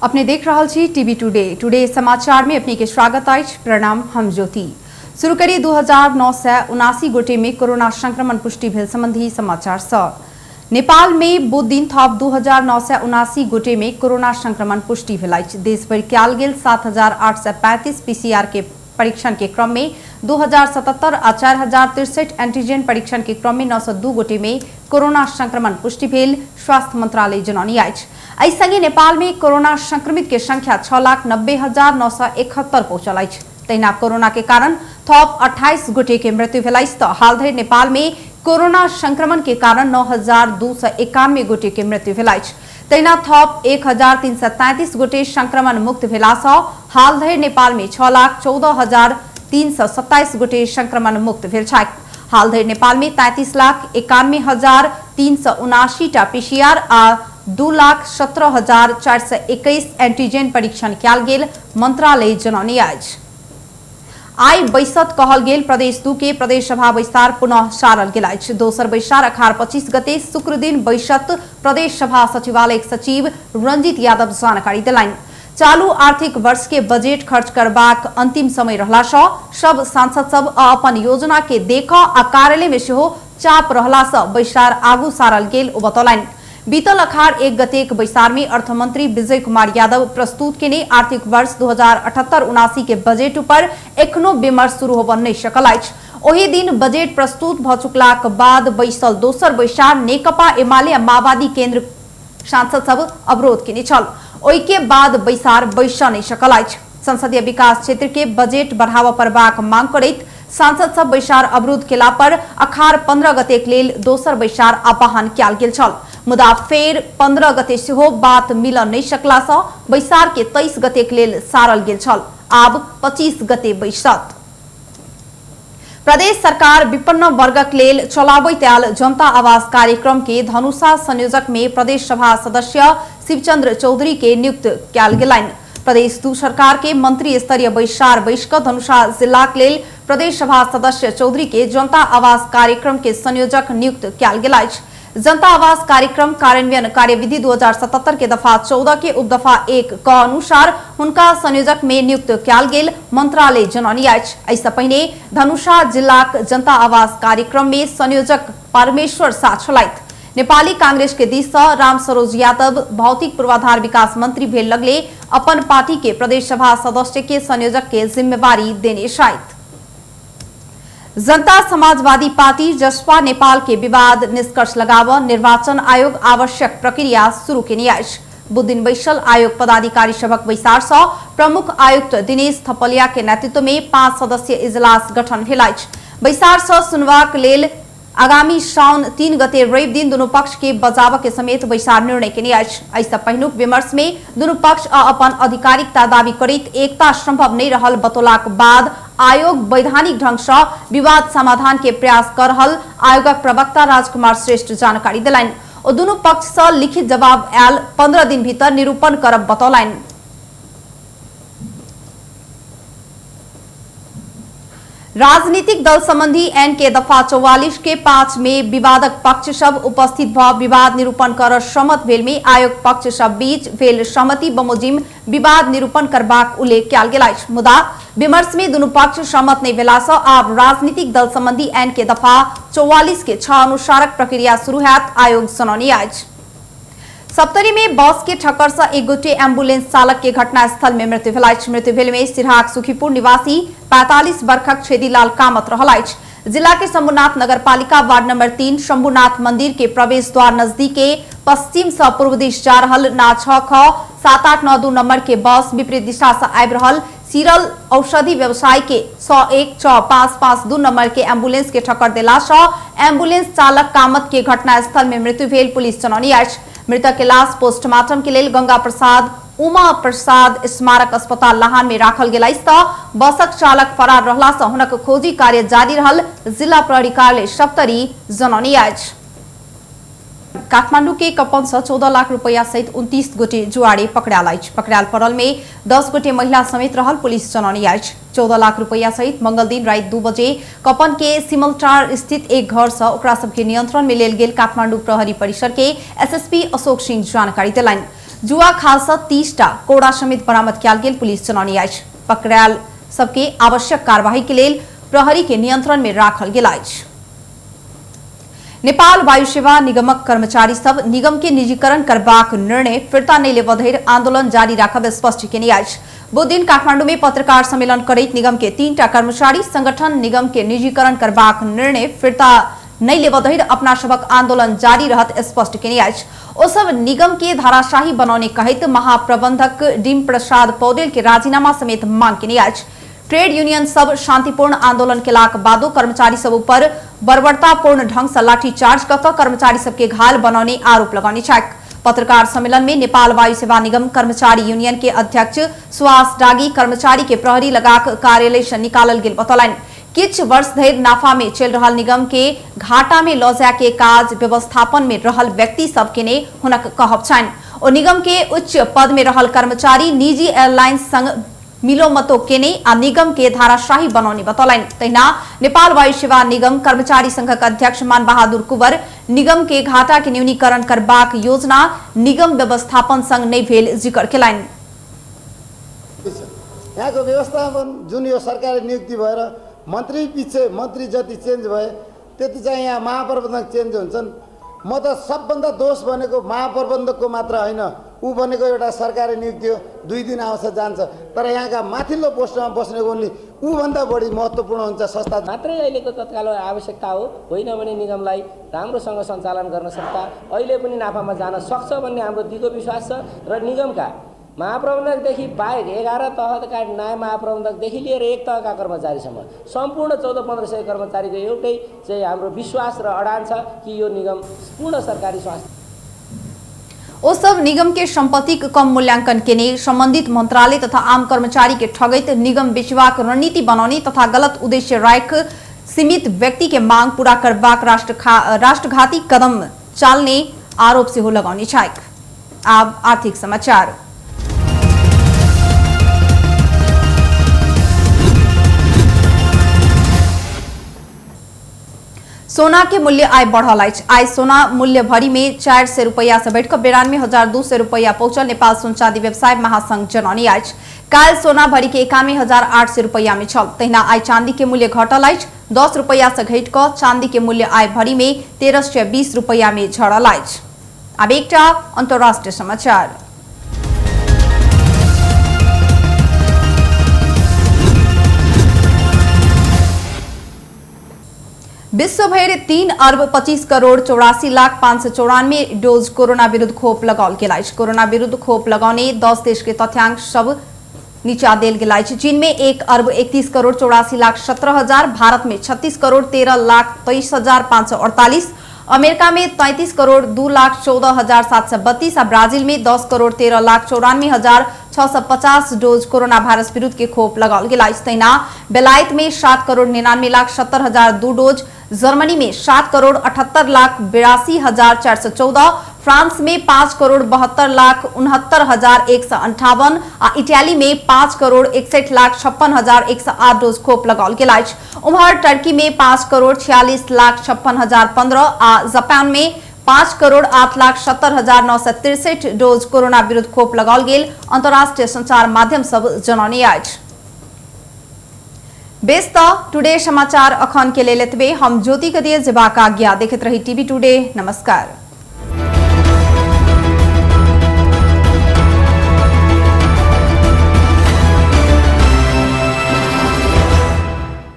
अपने देख रहल छी टीवी टुडे। टुडे समाचार में अपने के स्वागत अछि। प्रणाम, हम ज्योति। शुरू करी 2979 गोटे में कोरोना संक्रमण पुष्टि भेल संबंधी समाचार सँ। नेपाल में बुध दिन थप 2979 गोटे में कोरोना संक्रमण पुष्टि भेल अछि। देशभरि कयल गेल 7835 पीसीआर के परीक्षण के क्रम में 2077 आ 4063 एंटीजन परीक्षण के क्रम में 902 गोटे में कोरोना संक्रमण पुष्टि भेल स्वास्थ्य मंत्रालय जनौनी अछि। एहि संगे नेपाल में कोरोना संक्रमित के संख्या 6,90,971 पहुंचल अछि। तहिना कोरोना के कारण थप 28 गोटे के मृत्यु भेल अछि। तऽ हाल धरि नेपाल में कोरोना संक्रमण के कारण 9,291 गोटे के मृत्यु भेल अछि। तहिना थप 1,333 गोटे संक्रमण मुक्त भेलासँ हाल धरि नेपाल में 6,14,327 गोटे संक्रमण मुक्त भेल छथि। हाल धरि नेपाल में 33,91,379 टा पीसीआर आ 2,17,421 एंटीजन परीक्षण कयल गेल मंत्रालय जनौने अछि। आइ बैसत कहल गेल प्रदेश 2 के प्रदेश सभा बैसार पुनः सारल गेल अछि। दोसर बैसार अखार 25 गते शुक्र दिन बैसत प्रदेश सभा सचिवालय सचिव रंजीत यादव जानकारी देलनि। चालू आर्थिक वर्ष के बजट खर्च करबाक अंतिम समय रहला सँ सब सांसद सब अपन योजना के देख आ कार्यालय में सेहो चाप रहला सँ बैसार आगू सारल गेल ओ बतौलनि। बीतल अखार 1 गतेक बैसार में अर्थमंत्री विजय कुमार यादव प्रस्तुत केने आर्थिक वर्ष 2078-79 के बजट पर एखनो विमर्श शुरू होबय नहि सकल अछि। ओहि दिन बजट प्रस्तुत भ चुकलाक बाद बैसल दोसर बैसार नेकपा एमाले आ माओवादी केंद्र सांसद सब अवरोध केने छल। ओहि के बाद बैसार बैस नहि सकल अछि। संसदीय विकास क्षेत्र के बजट बढ़ावा पड़बाक मांग करैत सांसद सब बैसार अवरुद्ध केला पर अखार 15 गतेक लेल दोसर बैसार आह्वान कयल गेल छल। मुदा फेर 15 गते सेहो बात मिल नहि सकला सँ बैसार के 23 गतेक लेल सारल गेल छल। आब 25 गते बैसत। प्रदेश सरकार विपन्न वर्गक लेल चलाबैत आयल जनता आवास कार्यक्रम के धनुषा संयोजक में प्रदेश सभा सदस्य शिवचंद्र चौधरी के नियुक्त कयल गेलनि। प्रदेश 2 सरकार के मंत्री स्तरीय बैसार बैस कऽ धनुषा जिलाक लेल प्रदेश सभा सदस्य चौधरी के जनता आवास कार्यक्रम के संयोजक नियुक्त कयल गेल अछि। जनता आवास कार्यक्रम कार्यान्वयन कार्यविधि 2077 के दफा 14 के उपदफा 1 क अनुसार हुनका संयोजक में नियुक्त कयल गेल मंत्रालय जनौने अछि। एहिसँ पहिने धनुषा जिलाक जनता आवास कार्यक्रम में संयोजक परमेश्वर शाह छलथि। नेपाली कांग्रेस के दिस सँ रामसरोज यादव भौतिक पूर्वाधार विकास मंत्री भेल लगले अपन पार्टी के प्रदेश सभा सदस्य के संयोजक के जिम्मेवारी देने छथि। जनता समाजवादी पार्टी जसपा नेपाल के विवाद निष्कर्ष लगाव निर्वाचन आयोग आवश्यक प्रक्रिया शुरू केने अछि। बुध दिन बैसल आयोग पदाधिकारी सभक बैसार सँ प्रमुख आयुक्त दिनेश थपलिया के नेतृत्व में 5 सदस्यीय इजलास गठन भेल अछि। बैसार सँ सुनवाक लेल आगामी साउन 3 गते रवि दिन दुनू पक्ष के बजाव के समेत बैसार निर्णय केने अछि। एहिसँ पहिनुक विमर्श में दुनू पक्ष अपन आधिकारिकता दावी करैत एकता संभव नहि रहल बतौलाक बाद आयोग वैधानिक ढंग सँ विवाद समाधान के प्रयास कर रहल आयोगक प्रवक्ता राजकुमार श्रेष्ठ जानकारी देलनि। ओ दुनू पक्ष सँ लिखित जवाब आयल 15 दिन भीतर निरूपण करब बतौलनि। राजनीतिक दल संबंधी एन के दफा 44 के 5 में विवादक पक्ष सब उपस्थित भ विवाद निरूपण कर सहमत भेल में आयोग पक्ष सब बीच भेल सहमति बमोजिम विवाद निरूपण करबाक उल्लेख कयल गेल अछि। मुदा विमर्श में दुनू पक्ष सहमत नहि भेला सँ आब राजनीतिक दल संबंधी एन के दफा 44 के 6 अनुसारक प्रक्रिया शुरू हैत आयोग जनौने अछि। सप्तरी में बस के ठक्कर से एक गोटे एम्बुलेंस चालक के घटनास्थल में मृत्यु भेल अछि। मृत्यु भेल में सिरहाक सुखीपुर निवासी 45 वर्षक छेदीलाल कामत रहल अछि। जिला के शंभुनाथ नगरपालिका वार्ड नंबर 3 शंभुनाथ मंदिर के प्रवेश द्वार नजदीके पश्चिम से पूर्व दिश जा रहल ना 6 ख 7892 नंबर के बस विपरीत दिशा से आबि रहल सीरल औषधि व्यवसाय के 101 6 5 5 2 नंबर के एम्बुलेंस के ठक्कर देला सँ एम्बुलेंस चालक कामत के घटनास्थल में मृत्यु भेल पुलिस जनौने अछि। मृतक के लाश पोस्टमार्टम के लेल गंगा प्रसाद उमा प्रसाद स्मारक अस्पताल लहान में राखल गेल अछि। तऽ बसक चालक फरार रहला सँ हुनक खोजी कार्य जारी रहल जिला प्रहरी कार्यालय सप्तरी जनौने अछि। काठमांडू के कपन से 14 लाख रुपया सहित 29 गोटे जुआरी पकड़ायल अछि। पकड़ायल पड़ल में 10 गोटे महिला समेत रहल पुलिस जनौने अछि। 14 लाख रुपया सहित मंगल दिन राति 2 बजे कपन के सिमलटार स्थित एक घर से ओकरा सबके नियंत्रण में लेल गेल काठमांडू प्रहरी परिसर के एसएसपी अशोक सिंह जानकारी देलनि। जुआ खाल सँ 30 टा कोड़ा समेत बरामद कयल गेल पुलिस जनौने अछि। पकड़ायल सबके आवश्यक कार्यवाही के लेल प्रहरी के नियंत्रण में राखल गेल अछि। नेपाल वायु सेवा निगमक कर्मचारी सब निगम के निजीकरण करबाक निर्णय फिर्ता नहि लेबऽ धरि आंदोलन जारी राखब स्पष्ट केने अछि। बुध दिन काठमांडू में पत्रकार सम्मेलन करैत निगम के 3 टा कर्मचारी संगठन निगम के निजीकरण करबाक निर्णय फिर्ता नहि लेबऽ धरि अपना सभक आंदोलन जारी रहत स्पष्ट केने अछि। ओ सब निगम के धाराशाही बनौने कहैत महाप्रबंधक डीम प्रसाद पौडेल के राजीनामा समेत मांग केने अछि। ट्रेड यूनियन सब शांतिपूर्ण आंदोलन केलाक बादो कर्मचारी सब ऊपर बर्बरतापूर्ण ढंग से लाठीचार्ज क कर्मचारी सबके घायल बनौने आरोप लगौने छथि। पत्रकार सम्मेलन में नेपाल वायु सेवा निगम कर्मचारी यूनियन के अध्यक्ष सुहास डागी कर्मचारी के प्रहरी लगाक कार्यालय से निकालल गेल बतौलनि। किछु वर्ष धरि नाफा में चलि रहल निगम के घाटा में लऽ जाय के काज व्यवस्थापन में रहल व्यक्ति सब के ने हुनक कहब छनि। ओ निगम के उच्च पद में रहल कर्मचारी निजी एयरलाइंस संग मिलोमतो केने आ निगम के धाराशाही बनौने बतौलनि। तहिना नेपाल वायु सेवा निगम कर्मचारी संघक अध्यक्ष मान बहादुर कुंवर निगम के घाटा के न्यूनीकरण करबाक योजना निगम व्यवस्थापन संग नहि भेल जिक्र केलनि। यहाँको व्यवस्थापन जुन यो सरकारी नियुक्ति भएर मन्त्री पछि मन्त्री जति चेन्ज भए त्यति चाहिँ यहाँ महाप्रबन्धक चेन्ज हुन्छन्। म त सबभन्दा दोष भनेको महाप्रबन्धकको मात्र होइन, ऊ भनेको एउटा सरकारी नियुक्ति हो, 2 दिन आउँछ जान्छ, तर यहाँका माथिल्लो पोस्टमा बस्नेको उनले ऊभन्दा बढी महत्त्वपूर्ण हुन्छ संस्था मात्रै अहिलेको तत्काल आवश्यकता हो। होइन भने निगमलाई राम्रोसँग सञ्चालन गर्न सक्दा अहिले पनि नाफामा जान सक्छ भन्ने हाम्रो दिगो विश्वास छ र निगमका महाप्रबन्धकदेखि बाहेक 11 तहका नयाँ महाप्रबन्धकदेखि लिएर 1 तहका कर्मचारीसम्म सम्पूर्ण 1400-1500 कर्मचारीको एउटै चाहिँ हाम्रो विश्वास र अडान छ कि यो निगम पूर्ण सरकारी स्वास्थ्य। ओ सब निगम के संपत्ति कम मूल्यांकन केने, संबंधित मंत्रालय तथा आम कर्मचारी के ठगैत निगम बेचबाक रणनीति बनौने तथा गलत उद्देश्य राख सीमित व्यक्ति के मांग पूरा करबाक राष्ट्रघाती कदम चालने आरोप सेहो लगौने छथि। आब आर्थिक समाचार। सोना के मूल्य आइ बढ़ल अछि। आइ सोना मूल्य भरी में 400 रुपया से बढ़िकऽ 92,200 रुपया पहुंचल नेपाल सोन चांदी व्यवसाय महासंघ जनौने अछि। काल्हि सोना भरी के 91,800 रुपया में छल। तहिना आइ चांदी के मूल्य घटल अछि। 10 रुपया से घटि कऽ चांदी के मूल्य आइ भरी में 1320 रुपया में झड़ल अछि। आब एकटा अंतर्राष्ट्रीय समाचार। विश्वभरि 3 अर्ब 25 करोड़ 84 लाख 594 डोज कोरोना विरुद्ध खोप लगाओल गेल अछि। कोरोना विरुद्ध खोप लगाउने 10 देश के तथ्यांक सब नीचा देल गेल अछि। चीन में 1 अर्ब 31 करोड़ 84 लाख 17 हजार, भारत में 36 करोड़ 13 लाख 23 हजार 548, अमेरिका में 33 करोड़ 2 लाख 14 हजार 732 आ ब्राजील में 10 करोड़ 13 लाख 94 हजार 650 डोज कोरोना वायरस विरुद्ध के खोप लगाओल गेल अछि। तहिना बेलायत में 7 करोड़ 99 लाख 70 हजार 2 डोज, जर्मनी में 7 करोड़ 78 लाख 82 हजार 414, फ्रांस में 5 करोड़ 72 लाख 69 हजार 158 आ इटाली में 5 करोड़ 61 लाख 56 हजार 108 डोज खोप लगाओल गेल अछि। उम्हर टर्की में 5 करोड़ 46 लाख 56 हजार 15 आ जापान में 5 करोड़ 8 लाख 70 हजार 963 डोज कोरोना विरुद्ध खोप लगाओल गेल अंतर्राष्ट्रीय संचार माध्यम सब जनौने अछि। बेस त टुडे समाचार अखन के लेल एतबे। हम ज्योति कदिए जेबाक आज्ञा। देखैत रही टीवी टुडे। नमस्कार।